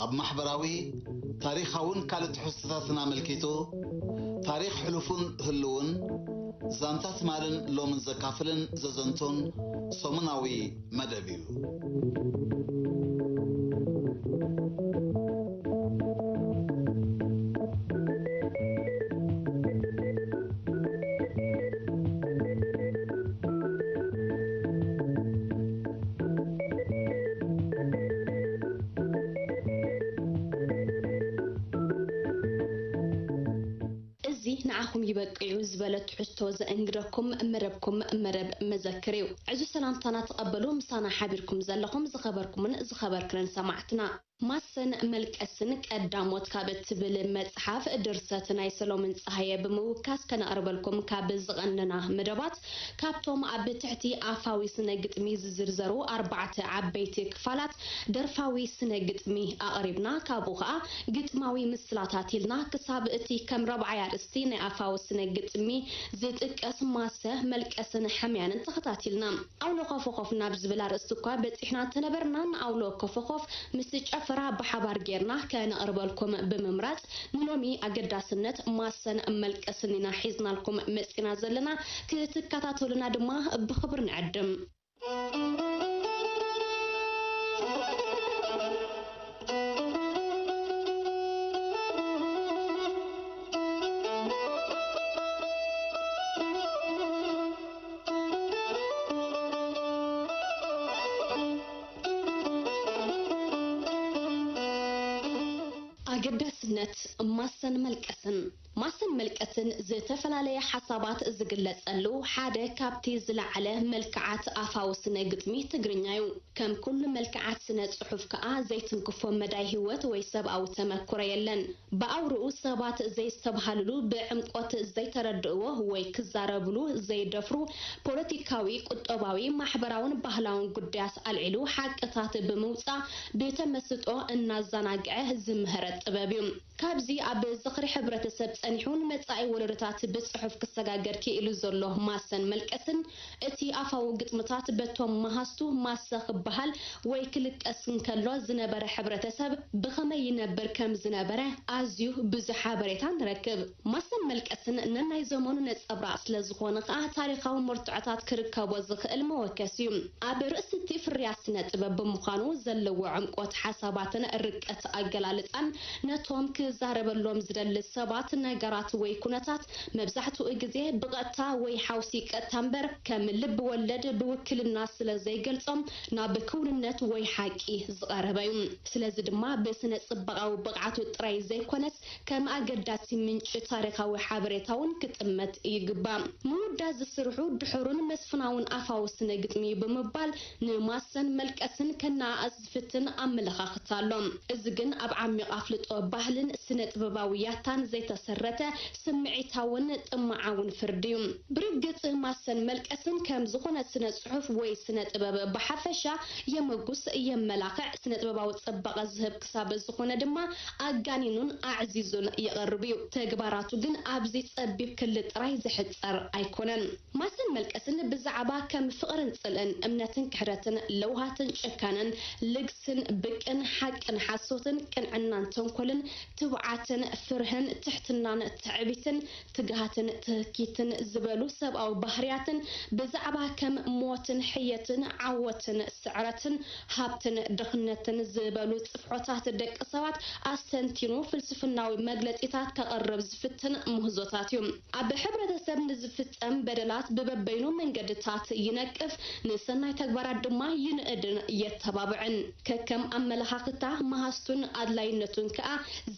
ኣብ ማሕበራዊ፣ ታሪኻውን ካልእ ትሕዝቶታትን ኣመልኪቱ፣ ታሪኽ ሕሉፉን ህልውን፣ ዛንታ ትማልን ሎምን ዘካፍልን ዘዘንቱን ሰሙናዊ መደብ እዩ። እዚ ንዓኹም ይበቅዕ እዩ ዝበለ ትሕዝቶ ዘእንግደኩም መደብኩም መደብ መዘክር እዩ። ዕዙዝ ሰላምታና ተቐበሉ። ምሳና ሓቢርኩም ዘለኹም ዝኸበርኩምን ዝኸበርክንን ሰማዕትና። ማሰን መልቀስን ቀዳሞት ካብ እትብል መጽሓፍ ድርሰት ናይ ሰሎሞን ጸሃየ ብምውካስ ከነቕርበልኩም ካብ ዝቐነና መደባት፣ ካብቶም ኣብ ትሕቲ ኣፋዊ ስነ ግጥሚ ዝዝርዘሩ ኣርባዕተ ዓበይቲ ክፋላት ደርፋዊ ስነ ግጥሚ ኣቕሪብና፣ ካብኡ ኸኣ ግጥማዊ ምስላታት ኢልና ክሳብ እቲ ከም ረብዓይ ኣርእስቲ ናይ ኣፋዊ ስነ ግጥሚ ዝጥቀስ ማሰ፣ መልቀስን ሕምያንን ተኸታቲልና። ኣውሎ ኮፎኾፍ ናብ ዝብል ኣርእስቲ እኳ በጺሕና እንተነበርና፣ ንኣውሎ ኮፎኾፍ ምስ ጨፈራ ብሓባር ጌርና ከነቕርበልኩም ብምምራጽ፣ ንሎሚ ኣገዳስነት ማሰን መልቀስን ኢና ሒዝናልኩም መጺና ዘለና። ክትከታተሉና ድማ ብኽብሪ ንዕድም። ኣገዳስነት ማሰን መልቀስን። ማሰን መልቀስን ዝተፈላለየ ሓሳባት ዝግለጸሉ ሓደ ካብቲ ዝለዓለ መልክዓት ኣፋዊ ስነ ግጥሚ ትግርኛ እዩ። ከም ኩሉ መልክዓት ስነ ጽሑፍ ከኣ ዘይትንክፎ መዳይ ህይወት ወይ ሰብኣዊ ተመክሮ የለን። ብኣውርኡ ሰባት ዘይስተብሃልሉ፣ ብዕምቆት ዘይተረድእዎ ወይ ክዛረብሉ ዘይደፍሩ ፖለቲካዊ፣ ቁጠባዊ፣ ማሕበራውን ባህላውን ጉዳያት ኣልዒሉ ሓቅታት ብምውጻእ ብተመስጦ እናዘናግዐ ዝምህረ ጥበብ እዩ። ካብዚ ኣብ ዝኽሪ ሕብረተሰብ ጸኒሑ ንመጻኢ ወለዶታት ብጽሑፍ ክሰጋገር ክኢሉ ዘሎ ማሰን መልቀስን፣ እቲ ኣፋዊ ግጥምታት በቶም መሃዝቱ ማሰ ክበሃል ወይ ክልቀስ እንከሎ ዝነበረ ሕብረተሰብ ብኸመይ ይነብር ከም ዝነበረ ኣዝዩ ብዙሕ ሓበሬታ ንረክብ። ማሰን መልቀስን ነናይ ዘመኑ ነጸብራቕ ስለ ዝኾነ ከኣ ታሪኻዊ መርትዖታት ክርከቦ ዝኽእል መወከሲ እዩ። ኣብ ርእሲ እቲ ፍርያት ስነ ጥበብ ብምዃኑ ዘለዎ ዕምቆት ሓሳባትን ርቀት ኣገላልጻን ነቶም ክዛረበሎም ዝደሊ ሰባት፣ ነገራት ወይ ኩነታት መብዛሕትኡ ግዜ ብቐጥታ ወይ ሓውሲ ቀጥታ እምበር ከም ልብ ወለድ ብውክልና ስለ ዘይገልጾም ናብ ክውንነት ወይ ሓቂ ዝቐረበ እዩ። ስለዚ ድማ ብስነ ጽባቓዊ ብቕዓቱ ጥራይ ዘይኮነስ ከም ኣገዳሲ ምንጪ ታሪኻዊ ሓበሬታ እውን ክጥመት ይግባእ። ምውዳስ ዝስርሑ ድሑርን መስፍናውን ኣፋዊ ስነ ግጥሚ ብምባል ንማሰን መልቀስን ከነኣእስ ዝፍትን ኣመለኻኽታ ኣሎ። እዚ ግን ኣብ ዓሚቕ ኣፍልጦ ባህልን ስነ ጥበባዊ ያታን ዘይተሰረተ ስምዒታውን ጥምዓውን ፍርዲ እዩ። ብርግጽ ማሰን መልቀስን ከም ዝኾነ ስነ ጽሑፍ ወይ ስነ ጥበብ ብሓፈሻ የመጉስ፣ የመላኽዕ፣ ስነ ጥበባዊ ጽባቐ ዝህብ ክሳብ ዝኾነ ድማ ኣጋኒኑን ኣዕዚዙን የቕርብ እዩ። ተግባራቱ ግን ኣብዚ ጸቢብ ክሊ ጥራይ ዝሕጸር ኣይኮነን። ማሰን መልቀስን ብዛዕባ ከም ፍቕርን ጽልእን፣ እምነትን ክሕደትን፣ ለውሃትን ጭካነን፣ ልግስን ብቅን፣ ሓቅን ሓሶትን፣ ቅንዕናን ተንኮልን፣ ትብዓትን ፍርህን፣ ትሕትናን ትዕቢትን፣ ትግሃትን ትህኪትን ዝበሉ ሰብኣዊ ባህርያትን፣ ብዛዕባ ከም ሞትን ሕየትን፣ ዓወትን ስዕረትን፣ ሃብትን ድኽነትን ዝበሉ ጽፍዖታት ደቂ ሰባት ኣስተንቲኑ ፍልስፍናዊ መግለጺታት ከቕርብ ዝፍትን ምህዞታት እዩ። ኣብ ሕብረተሰብ ንዝፍጸም በደላት ብበበይኑ መንገድታት ይነቅፍ፣ ንሰናይ ተግባራት ድማ ይንእድን የተባብዕን። ከከም ኣመለኻኽታ መሃዝቱን ኣድላይነቱን ከኣ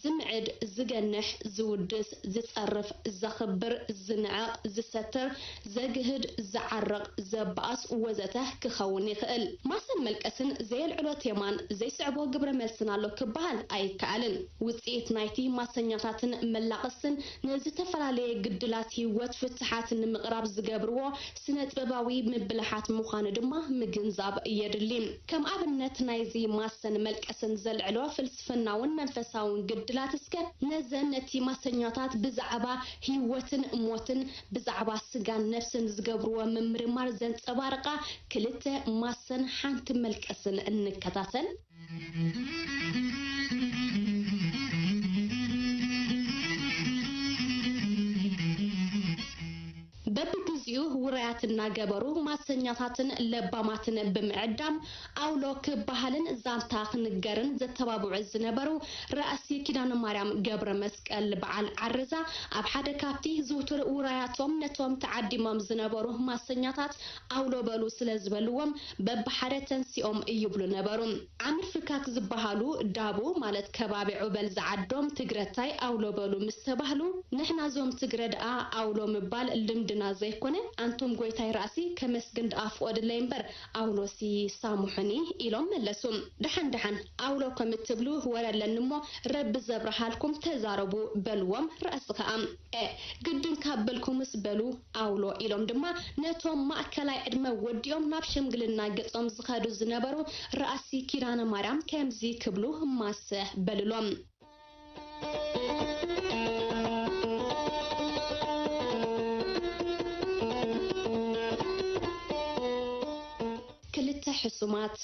ዝምዕድ፣ ዝገንሕ፣ ዝውድስ፣ ዝጸርፍ፣ ዘኽብር፣ ዝንዕቕ፣ ዝሰትር፣ ዘግህድ፣ ዝዓርቕ፣ ዘባእስ ወዘተ ክኸውን ይኽእል። ማሰን መልቀስን ዘየልዕሎ ቴማን ዘይስዕቦ ግብረ መልስን ኣሎ ክበሃል ኣይከኣልን። ውጽኢት ናይቲ ማሰኛታትን መላቐስትን ንዝተፈላለየ ግድላት ህይወት ፍትሓት ንምቕራብ ዝገብርዎ ስነ ጥበባዊ ምብልሓት ምዃኑ ድማ ምግንዛብ የድሊ። ከም ኣብነት ናይዚ ማሰን መልቀስን ዘልዕሎ ፍልስፍናውን መንፈሳውን ግድላት እስከ ነዘን ነቲ ማሰኛታት ብዛዕባ ህይወትን ሞትን ብዛዕባ ስጋን ነፍስን ዝገብርዎ ምምርማር ዘንጸባርቓ ክልተ ማሰን ሓንቲ መልቀስን እንከታተል። ውራያት እናገበሩ ማሰኛታትን ለባማትን ብምዕዳም ኣውሎ ክበሃልን ዛንታ ክንገርን ዘተባብዑ ዝነበሩ ራእሲ ኪዳነ ማርያም ገብረ መስቀል በዓል ዓረዛ ኣብ ሓደ ካብቲ ዝውቱር ውራያቶም ነቶም ተዓዲሞም ዝነበሩ ማሰኛታት ኣውሎ በሉ ስለ ዝበልዎም በብሓደ ተንሲኦም ይብሉ ነበሩ። ዓምር ፍካት ዝበሃሉ ዳቡ ማለት ከባቢ ዑበል ዝዓዶም ትግረታይ ኣውሎ በሉ ምስ ተባህሉ ንሕና ዞም ትግረ ደኣ ኣውሎ ምባል ልምድና ዘይኮነ ኣንቱም ጎይታይ ራእሲ ከመስግን ደኣ ፍቆድለይ እምበር ኣውሎሲ ሳሙሑኒ ኢሎም መለሱ። ደሓን ደሓን ኣውሎ ከምትብሉ ወረ ኣለኒ እሞ ረቢ ዘብርሃልኩም ተዛረቡ በልዎም ራእሲ ከኣ። እ ግድን ካብ በልኩምስ በሉ ኣውሎ ኢሎም ድማ ነቶም ማእከላይ ዕድመ ወዲኦም ናብ ሽምግልና ገጾም ዝኸዱ ዝነበሩ ራእሲ ኪዳነ ማርያም ከምዚ ክብሉ ማሰ በልሎም። ክልተ ሕሱማት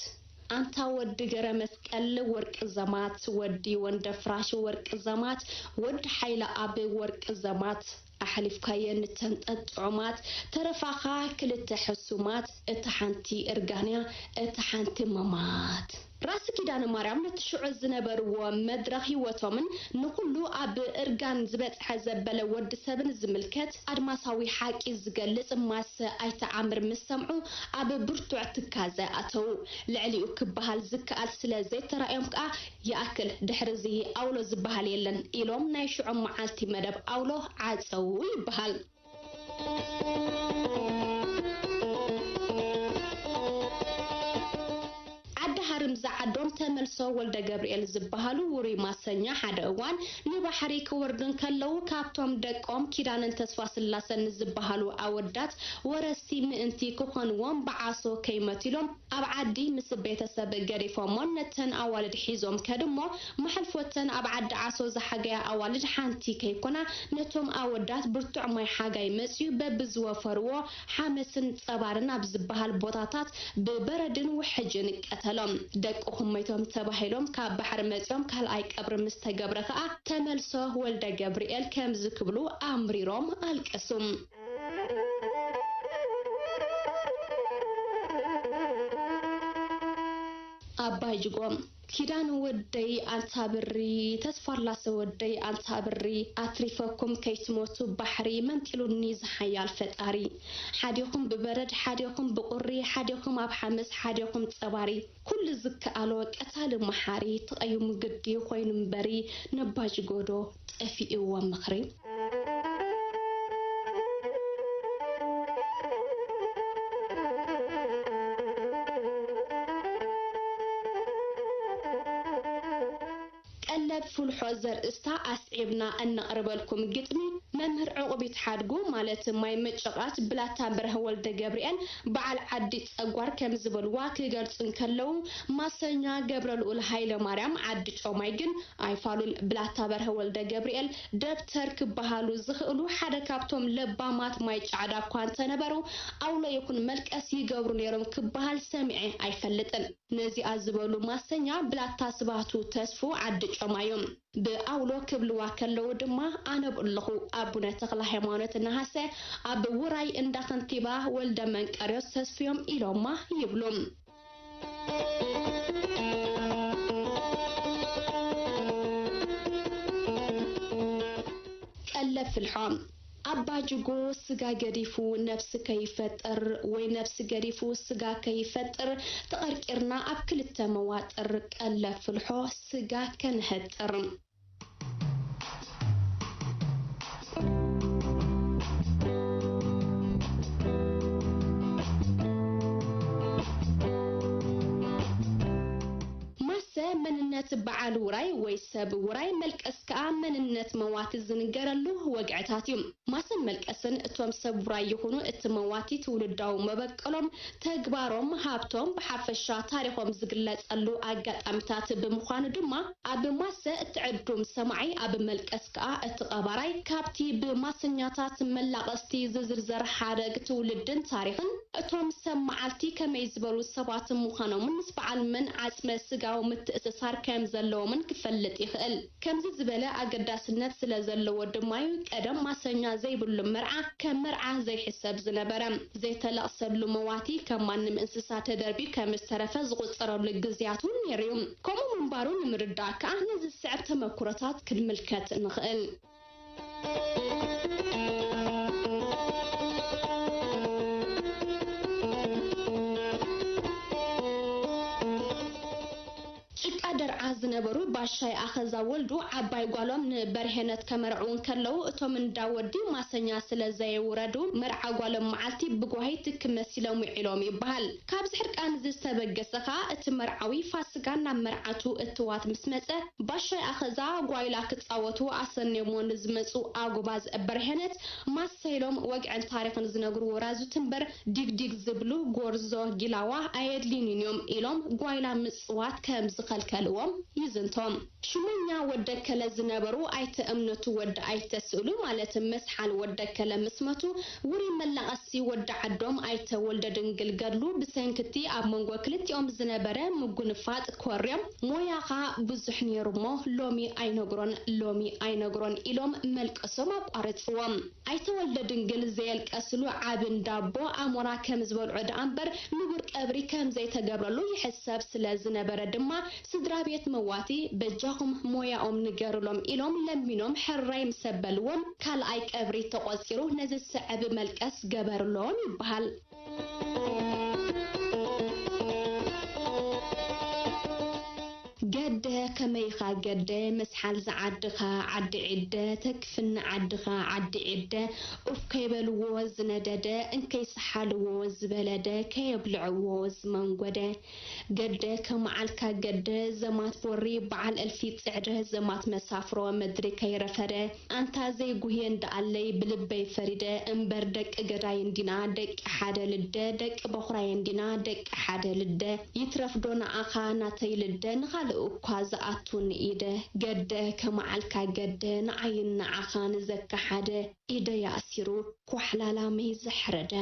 ኣንታ ወዲ ገረ መስቀል ወርቂ ዘማት ወዲ ወንደፍራሽ ወርቂ ዘማት ወዲ ሓይለ ኣብ ወርቂ ዘማት ኣሕሊፍካየን ንተን ጠጥዑማት ተረፋኻ ክልተ ሕሱማት እታ ሓንቲ እርጋንያ እታ ሓንቲ መማት። ራእሲ ኪዳነ ማርያም ነቲ ሽዑ ዝነበርዎ መድረኽ ህይወቶምን ንኹሉ ኣብ እርጋን ዝበጽሐ ዘበለ ወዲ ሰብን ዝምልከት ኣድማሳዊ ሓቂ ዝገልጽ ማሰ ኣይተዓምር ምስ ሰምዑ ኣብ ብርቱዕ ትካዘ ኣተዉ። ልዕሊኡ ክበሃል ዝከኣል ስለ ዘይተራእዮም ከኣ ይኣክል ድሕሪ እዚ ኣውሎ ዝበሃል የለን ኢሎም ናይ ሽዑ መዓልቲ መደብ ኣውሎ ዓጸዉ ይበሃል። ዓዲ ሃርም ዝዓዶም ተመልሶ ወልደ ገብርኤል ዝበሃሉ ውሩይ ማሰኛ ሓደ እዋን ንባሕሪ ክወርዱ እንከለዉ ካብቶም ደቆም ኪዳነን ተስፋ ስላሰን ዝበሃሉ ኣወዳት ወረስቲ ምእንቲ ክኾንዎም ብዓሶ ከይመትሎም ኣብ ዓዲ ምስ ቤተሰብ ገዲፎሞን ነተን ኣዋልድ ሒዞም ከድሞ መሕልፎተን ኣብ ዓዲ ዓሶ ዝሓገያ ኣዋልድ ሓንቲ ከይኮና ነቶም ኣወዳት ብርቱዕ ማይ ሓጋይ መፅዩ በብዝወፈርዎ ሓመስን ጸባርን ኣብ ዝበሃል ቦታታት ብበረድን ውሕጅን ቀተሎም። ደቅኹም መይቶም ተባሂሎም ካብ ባሕሪ መፅዮም ካልኣይ ቀብሪ ምስ ተገብረ ከኣ ተመልሶ ወልደ ገብርኤል ከምዚ ክብሉ ኣምሪሮም ኣልቀሱ። ኣባይ ጅጎ ኪዳን ወደይ ኣንታ ብሪ ተስፋላሰ ወደይ ኣንታ ብሪ ኣትሪፈኩም ከይትሞቱ ባሕሪ መንጢሉኒ ዝሓያል ፈጣሪ ሓዲኹም ብበረድ ሓዲኹም ብቁሪ ሓዲኹም ኣብ ሓመስ ሓዲኹም ጸባሪ ኩሉ ዝከኣሎ ቀታሊ መሓሪ ተቐይሙ ግዲ ኮይኑ እምበሪ ነባጅጎዶ ጠፊእዎ ምኽሪ። ቀለብ ፍልሖ ዘርእስታ ኣስዒብና እነቕርበልኩም ግጥሚ መምህር ዕቑቢት ሓድጉ ማለት ማይ ምጭቓት ብላታ በርሀ ወልደ ገብርኤል በዓል ዓዲ ጸጓር ከም ዝበልዋ ክገልጹ እንከለዉ ማሰኛ ገብረልኡል ሃይለማርያም ዓዲ ጮማይ ግን ኣይፋሉን። ብላታ በርሀ ወልደ ገብርኤል ደብተር ክበሃሉ ዝኽእሉ ሓደ ካብቶም ለባማት ማይ ጫዕዳ እኳ እንተነበሩ ኣውሎ ይኹን መልቀስ ይገብሩ ነይሮም ክበሃል ሰሚዐ ኣይፈልጥን። ነዚኣ ዝበሉ ማሰኛ ብላታ ስባቱ ተስፉ ዓዲ ጮማ እዮም። ብኣውሎ ክብልዋ ከለዉ ድማ ኣነ ብእለኹ ኣቡነ ተኽለ ሃይማኖት ነሃሰ ኣብ ውራይ እንዳ ከንቲባ ወልደ መንቀርዮስ ተስፍዮም ኢሎማ ይብሉ። ቀለብ ፍልሖ ኣባ ጅጎ ስጋ ገዲፉ ነብሲ ከይፈጥር ወይ ነብሲ ገዲፉ ስጋ ከይፈጥር ተቐርቂርና ኣብ ክልተ መዋጥር ቀለብ ፍልሖ ስጋ ከንሀጥር። ማሰ መንነት በዓል ውራይ ወይ ሰብ ውራይ መልቀስ ከኣ መንነት መዋቲ ዝንገረሉ ወግዕታት እዩ። ማሰን መልቀስን እቶም ሰብ ውራይ ይኹኑ እቲ መዋቲ ትውልዳዊ መበቀሎም፣ ተግባሮም፣ ሃብቶም፣ ብሓፈሻ ታሪኾም ዝግለጸሉ ኣጋጣሚታት ብምዃኑ ድማ ኣብ ማሰ እትዕዱም ሰማዒ ኣብ መልቀስ ከኣ እቲ ቀባራይ ካብቲ ብማሰኛታት መላቐስቲ ዝዝርዘር ሓረግ ትውልድን ታሪኽን እቶም ሰብ መዓልቲ ከመይ ዝበሉ ሰባት ምዃኖምን ምስ በዓል መን ዓጽመ ስጋዊ ምትእስሳር ከም ዘለዎምን ክፈልጥ ይኽእል። ከምዚ ዝበለ ኣገዳስነት ስለ ዘለዎ ድማ እዩ ቀደም ማሰኛ ዘይብሉ መርዓ ከም መርዓ ዘይሕሰብ ዝነበረ። ዘይተለቕሰሉ መዋቲ ከም ማንም እንስሳ ተደርብዩ ከም ዝተረፈ ዝቑጸረሉ ግዜያት እውን ነይሩ እዩ። ከምኡ ምንባሩ ንምርዳእ ከኣ ነዚ ዝስዕብ ተመኩሮታት ክንምልከት ንኽእል። ጭቃ ደርዓ ዝነበሩ ባሻይ ኣኸዛ ወልዱ ዓባይ ጓሎም ንበርሄነት ከመርዕዉ እንከለዉ፣ እቶም እንዳ ወዲ ማሰኛ ስለ ዘየውረዱ፣ መርዓ ጓሎም መዓልቲ ብጓሂ ትክ መሲሎም ውዒሎም ይበሃል። ካብዚ ሕርቃን እዚ ዝተበገሰ ከኣ፣ እቲ መርዓዊ ፋስጋ ናብ መርዓቱ እትዋት ምስ መጸ፣ ባሻይ ኣኸዛ ጓይላ ክጻወቱ ኣሰንዮሞ ንዝመጹ ኣጎባዝ በርሄነት ማሰ ኢሎም ወግዕን ታሪኽን ዝነግሩ ወራዙት እምበር፣ ዲግዲግ ዝብሉ ጎርዞ ጊላዋ ኣየድልዩን እዮም ኢሎም ጓይላ ምጽዋት ከም ዝኸልከልዎም ይዝንቶ። ሽመኛ ወደከለ ዝነበሩ ኣይተ እምነቱ ወዲ ኣይተ ስእሉ፣ ማለት መስሓል ወደከለ ምስ መቱ፣ ውሩይ መላቐሲ ወዲ ዓዶም ኣይተ ወልደድንግል ገድሉ ብሰንኪ እቲ ኣብ መንጎ ክልቲኦም ዝነበረ ምጉንፋጥ ኮርዮም፣ ሞያኻ ብዙሕ ነይሩ እሞ ሎሚ ኣይነግሮን፣ ሎሚ ኣይነግሮን ኢሎም መልቀሶም ኣቋረጽዎም። ኣይተ ወልደድንግል ዘየልቀስሉ ዓቢ እንዳቦ ኣሞራ ከም ዝበልዖ ደኣ እምበር ንቡር ቀብሪ ከም ዘይተገብረሉ ይሕሰብ ስለ ዝነበረ ድማ ስድራ ቤት መዋቲ በጃኹም ሞያኦም ንገሩሎም ኢሎም ለሚኖም ሕራይ ምስ ኣበልዎም ካልኣይ ቀብሪ ተቖጺሩ ነዚ ዝስዕብ መልቀስ ገበሩሎም ይበሃል። ገደ ከመይኻ ገደ መስሓል ዝዓድኻ ዓዲ ዒደ ተክፍኒ ዓድኻ ዓዲ ዒደ ኡፍ ከይበልዎ ዝነደደ እንከይሰሓልዎ ዝበለደ ከየብልዕዎ ዝመንጎደ ገደ ከመዓልካ ገደ ዘማት ቦሪ በዓል እልፊ ጽዕደ ዘማት መሳፍሮ ምድሪ ከይረፈደ ኣንታ ዘይጉህየ እንዳኣለይ ብልበይ ፈሪደ እምበር ደቂ ገዳይ እንዲና ደቂ ሓደ ልደ ደቂ በኹራይ እንዲና ደቂ ሓደ ልደ ይትረፍዶ ንኣኻ ናተይ ልደ ንኻልእ እኳ ዝኣቱ ንኢደ ገደ ከመዓልካ ገደ ንዓይን ንዓኻ ንዘካ ሓደ ኢደይ ኣእሲሩ ኳሕላላመይ ዘሕረደ።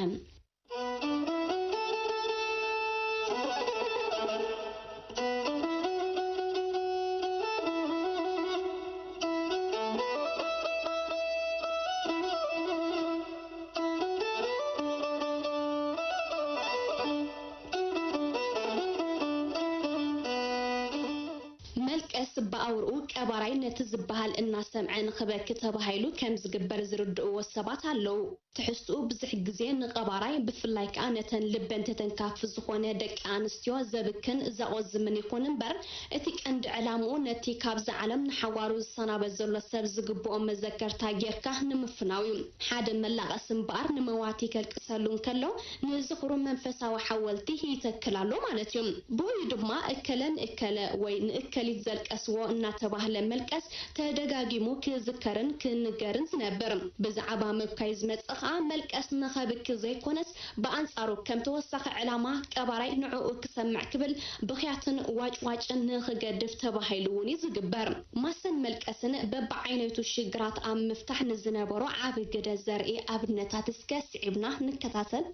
መልቀስ ብኣውርኡ ቀባራይ ነቲ ዝበሃል እናሰምዐ ንኽበኪ ተባሂሉ ከም ዝግበር ዝርድእዎ ሰባት ኣለዉ። ትሕዝትኡ ብዙሕ ግዜ ንቐባራይ፣ ብፍላይ ከኣ ነተን ልበን ተተንካፊ ዝኾነ ደቂ ኣንስትዮ ዘብክን ዘቖዝምን ይኹን እምበር፣ እቲ ቀንዲ ዕላምኡ ነቲ ካብዛ ዓለም ንሓዋሩ ዝሰናበት ዘሎ ሰብ ዝግብኦ መዘከርታ ጌርካ ንምፍናው እዩ። ሓደ መላቐሲ እምበኣር ንመዋቲ ከልቅሰሉ እንከሎ፣ ንዝኽሩ መንፈሳዊ ሓወልቲ ይተክል ኣሎ ማለት እዩ። ብኡዩ ድማ እከለ ንእከለ ወይ ንእከሊት ዘልቀስዎ እናተባህለ መልቀስ ተደጋጊሙ ክዝከርን ክንገርን ዝነብር። ብዛዕባ ምብካይ ዝመጽእ ኸኣ መልቀስ ንኸብኪ ዘይኮነስ ብኣንጻሩ ከም ተወሳኺ ዕላማ ቀባራይ ንዕኡ ክሰምዕ ክብል ብኽያትን ዋጭዋጭን ንኽገድፍ ተባሂሉ እውን እዩ ዝግበር። ማሰን መልቀስን በብዓይነቱ ሽግራት ኣብ ምፍታሕ ንዝነበሮ ዓቢ ግደ ዘርኢ ኣብነታት እስከ ስዒብና ንከታተል።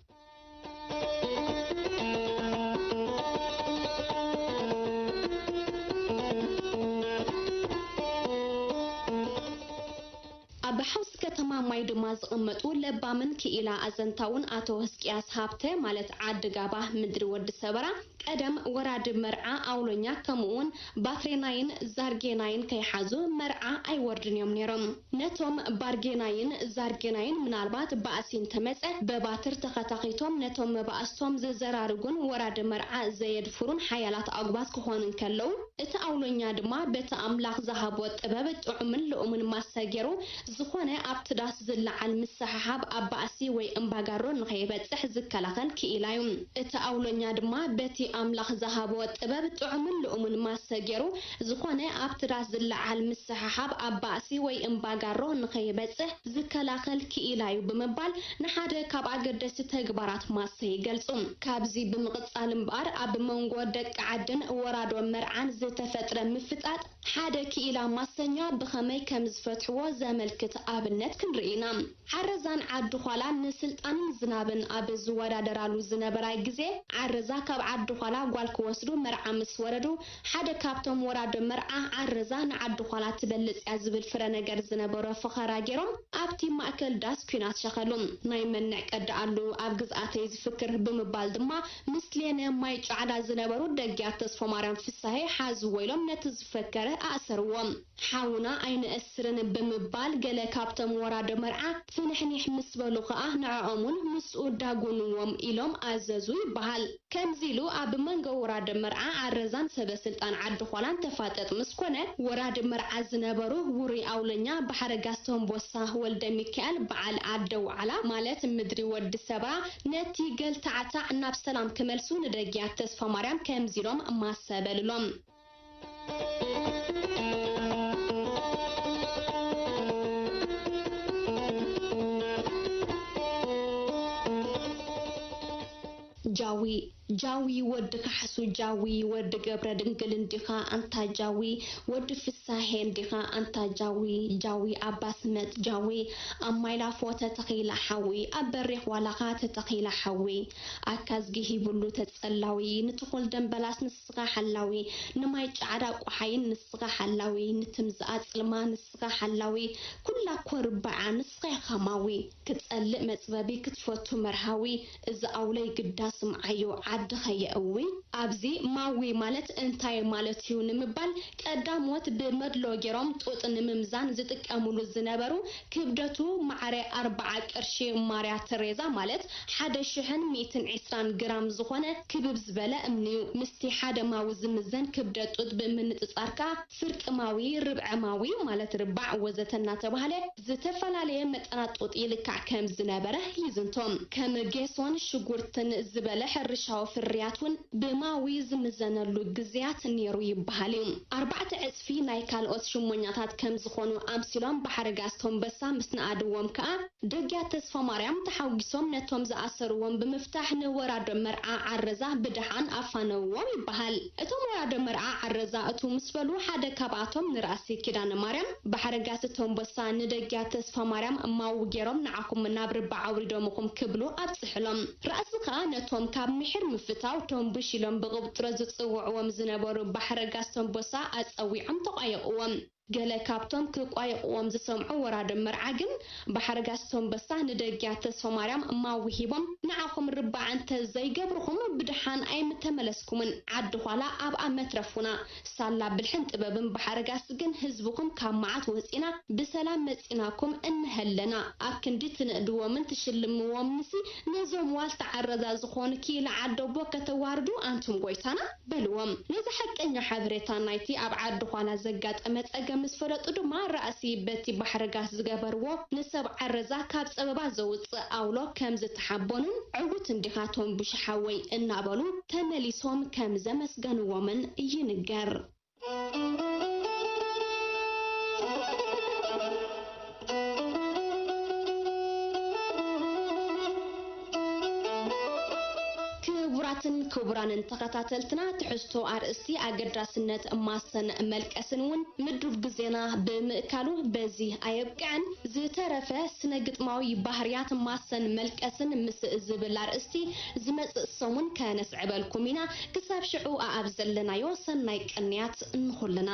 ኣብ ሓውሲ ከተማ ማይ ድማ ዝቕመጡ ለባምን ክኢላ ኣዘንታውን ኣቶ ህዝቅያስ ሃብተ፣ ማለት ዓዲ ጋባ ምድሪ ወዲ ሰበራ፣ ቀደም ወራዲ መርዓ ኣውሎኛ ከምኡውን ባትሬናይን ዛርጌናይን ከይሓዙ መርዓ ኣይወርድን እዮም ነይሮም። ነቶም ባርጌናይን ዛርጌናይን ምናልባት ባእሲ እንተመጸ በባትር ተኸታኺቶም ነቶም መባእስቶም ዝዘራርጉን ወራዲ መርዓ ዘየድፍሩን ሓያላት ኣጉባት ክኾኑ እንከለዉ፣ እቲ ኣውሎኛ ድማ በቲ ኣምላኽ ዝሃቦ ጥበብ ጥዑምን ልኡምን ማሰ ገይሩ ዝኾነ ኣብቲ ዳስ ዝለዓል ምስሕሓብ ኣብ ባእሲ ወይ እምባጋሮ ንኸይበጽሕ ዝከላኸል ክኢላ እዩ። እቲ ኣውሎኛ ድማ በቲ ኣምላኽ ዝሃቦ ጥበብ ጥዑምን ልኡምን ማሰ ገይሩ ዝኾነ ኣብቲ ዳስ ዝለዓል ምስሕሓብ ኣብ ባእሲ ወይ እምባጋሮ ንኸይበጽሕ ዝከላኸል ክኢላ እዩ ብምባል ንሓደ ካብ ኣገደስቲ ተግባራት ማሰ ይገልጹ። ካብዚ ብምቕጻል እምበኣር ኣብ መንጎ ደቂ ዓድን ወራዶ መርዓን ዝተፈጥረ ምፍጣጥ ሓደ ክኢላ ማሰኛ ብኸመይ ከም ዝፈትሕዎ ዘመልክት ኣብነት ክንርኢ ኢና። ዓረዛን ዓዲ ዃላን ንስልጣንን ዝናብን ኣብ ዝወዳደራሉ ዝነበራ ግዜ፣ ዓረዛ ካብ ዓዲ ዃላ ጓል ክወስዱ መርዓ ምስ ወረዱ፣ ሓደ ካብቶም ወራዶ መርዓ፣ ዓረዛ ንዓዲ ዃላ ትበልጽ እያ ዝብል ፍረ ነገር ዝነበሮ ፈኸራ ገይሮም ኣብቲ ማእከል ዳስ ኲናት ሸኸሉ። ናይ መን ንዕቀት ደኣሉ ኣብ ግዝኣተይ ዝፍክር ብምባል ድማ ምስሌነ ማይ ጫዕዳ ዝነበሩ ደግያት ተስፎማርያም ፍሳሄ ሓዝዎ ኢሎም ነቲ ዝፈከረ ኣእሰርዎ። ሓውና ኣይንእስርን ብምባል ገለ ካብቶም ወራዶ መርዓ ፍንሕኒሕ ምስ በሉ ከኣ ንዕኦምን ምስኡ ዳጉንዎም ኢሎም ኣዘዙ ይበሃል። ከምዚ ኢሉ ኣብ መንጎ ወራዶ መርዓ ዓረዛን ሰበ ስልጣን ዓዲ ዃላን ተፋጠጥ ምስ ኮነ፣ ወራዲ መርዓ ዝነበሩ ውሩይ ኣውለኛ ባሕረ ጋስቶምቦሳ ወልደሚካኤል በዓል ኣደ ዋዕላ ማለት ምድሪ ወዲ ሰብራ ነቲ ገልታዕታዕ ናብ ሰላም ክመልሱ ንደጊያት ተስፋማርያም ከምዚ ኢሎም ማሰ በልሎም። ጃዊ ጃዊ ወዲ ካሕሱ ጃዊ ወዲ ገብረ ድንግል እንዲኻ ኣንታ ጃዊ ወዲ ፍሳሄ እንዲኻ ኣንታ ጃዊ ጃዊ ኣባ ስመጥ ጃዊ ኣብ ማይ ላፎ ተተኺላ ሓዊ ኣብ በሪኽ ዋላኻ ተተኺላ ሓዊ ኣካዝጊ ሂብሉ ተጸላዊ ንትኹል ደምበላስ ንስኻ ሓላዊ ንማይ ጫዕዳ ቋሓይን ንስኻ ሓላዊ ንትምዝኣ ጽልማ ንስኻ ሓላዊ ኩላ ኮርባዓ ንስኻ ኢኻ ማዊ ክጸልእ መጽበቢ ክትፈቱ መርሃዊ እዚ ኣውለይ ግዳ ስምዓዮ ዓዲ ኸየእዊ። ኣብዚ ማዊ ማለት እንታይ ማለት እዩ ንምባል ቀዳሞት ብመድሎ ገይሮም ጡጥ ንምምዛን ዝጥቀምሉ ዝነበሩ ክብደቱ ማዕረ ኣርብዓ ቅርሺ ማርያ ተሬዛ ማለት ሓደ ሽሕን ሚእትን ዕስራን ግራም ዝኾነ ክብብ ዝበለ እምኒ እዩ። ምስቲ ሓደ ማዊ ዝምዘን ክብደት ጡጥ ብምንጽጻር ከኣ ፍርቂ ማዊ፣ ርብዒ ማዊ ማለት ርባዕ ወዘተ እናተባህለ ዝተፈላለየ መጠናት ጡጥ ይልካዕ ከም ዝነበረ ይዝንቶ። ከም ጌሶን ሽጉርትን ዝበለ ሕርሻዊ ፍርያት እውን ብማዊ ዝምዘነሉ ግዜያት ነይሩ ይበሃል እዩ። ኣርባዕተ ዕጽፊ ናይ ካልኦት ሽሞኛታት ከም ዝኾኑ ኣምሲሎም ባሕሪ ጋስቶምበሳ ምስ ነኣድዎም ከኣ፣ ደጊያት ተስፋማርያም ተሓጒሶም ነቶም ዝኣሰርዎም ብምፍታሕ ንወራዶ መርዓ ዓረዛ ብደሓን ኣፋነውዎም ይበሃል። እቶም ወራዶ መርዓ ዓረዛ እትው ምስ በሉ ሓደ ካብኣቶም ንራእሲ ኪዳነ ማርያም ባሕሪ ጋስቶምበሳ ንደጊያት ተስፋማርያም ማዊ ገይሮም ንዓኹም ናብ ርባዕ ኣውሪዶምኹም ክብሉ ኣብጽሕሎም። ራእሲ ከኣ ነቶም ካብ ምሒር ምፍታው ቶምቡሽ ኢሎም ብቕብጥሮት ዝጽውዕዎም ዝነበሩ ባሕሪ ጋስቶምበሳ ኣጸዊዖም ተቋየቕዎም። ገለ ካብቶም ክቋየቕዎም ዝሰምዑ ወራዶ መርዓ ግን ባሕሪ ጋስቶምበሳ ንደጊያት ተስፋማርያም ማዊ ሂቦም ንዓኹም ርባዕ እንተ ዘይገብርኹም ብደሓን ኣይምተመለስኩምን ዓዲ ዃላ ኣብኣ መትረፉና ሳላ ብልሕን ጥበብን ባሕሪ ጋስ ግን ህዝብኹም ካብ መዓት ወጺና ብሰላም መጺናኩም እንሀለና ኣብ ክንዲ ትንእድዎምን ትሽልምዎምንሲ ነዞም ዋልታ ዓረዛ ዝኾኑ ኪኢላ ዓደቦ ከተዋርዱ ኣንቱም ጎይታና በልዎም። ነዚ ሓቀኛ ሓበሬታ ናይቲ ኣብ ዓዲ ዃላ ዘጋጠመ ጸገም ምስ ፈለጡ ድማ ራእሲ በቲ ባሕሪ ጋስ ዝገበርዎ ንሰብ ዓረዛ ካብ ጸበባ ዘውጽእ ኣውሎ ከም ዝተሓበኑን ዕዉት እንዲኻ ቶምቡሽ ሓወይ እናበሉ ተመሊሶም ከም ዘመስገንዎምን ይንገር። ክቡራትን ክቡራንን ተኸታተልትና ትሕዝቶ ኣርእስቲ ኣገዳስነት ማሰን መልቀስን እውን ምዱብ ግዜና ብምእካሉ በዚ ኣየብቅዐን። ዝተረፈ ስነ ግጥማዊ ባህርያት ማሰን መልቀስን ምስ ዝብል ኣርእስቲ ዝመጽእ ሰሙን ከነስዕበልኩም ኢና። ክሳብ ሽዑ ኣኣብ ዘለናዮ ሰናይ ቅንያት ንኹልና።